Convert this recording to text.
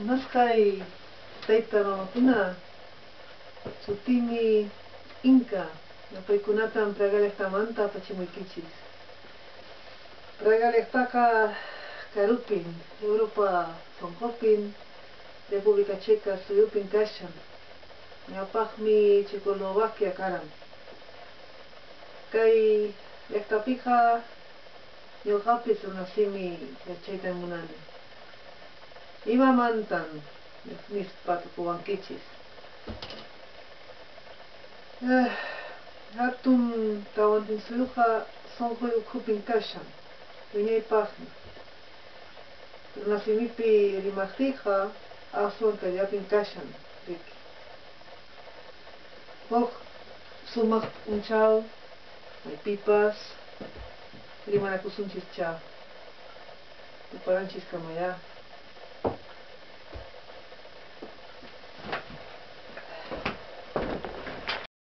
Munasqay tayta mamakuna, sutiymi Inka, ñuqaykunatam Praga llaqtamanta apachimuykichis. Praga llaqtaqa karupin, Europa sunqupin, República Checa suyupin kashan. Ñawpaqmi Checoslovaquia karan. Kay llaqtapiqa ñuqapis runasimi yachaytan munani. Imamantan nispa tapuwankichis. Hatun Tawantinsuyuqa sunquy ukhupin kashan, wiñaypaqmi. Runasimipi rimaqtiyqa aswan kayllapin kashan, riki. Huk sumaq p'unchaw maypipas rimanakusunchis cha. Tuparanchis kamayá.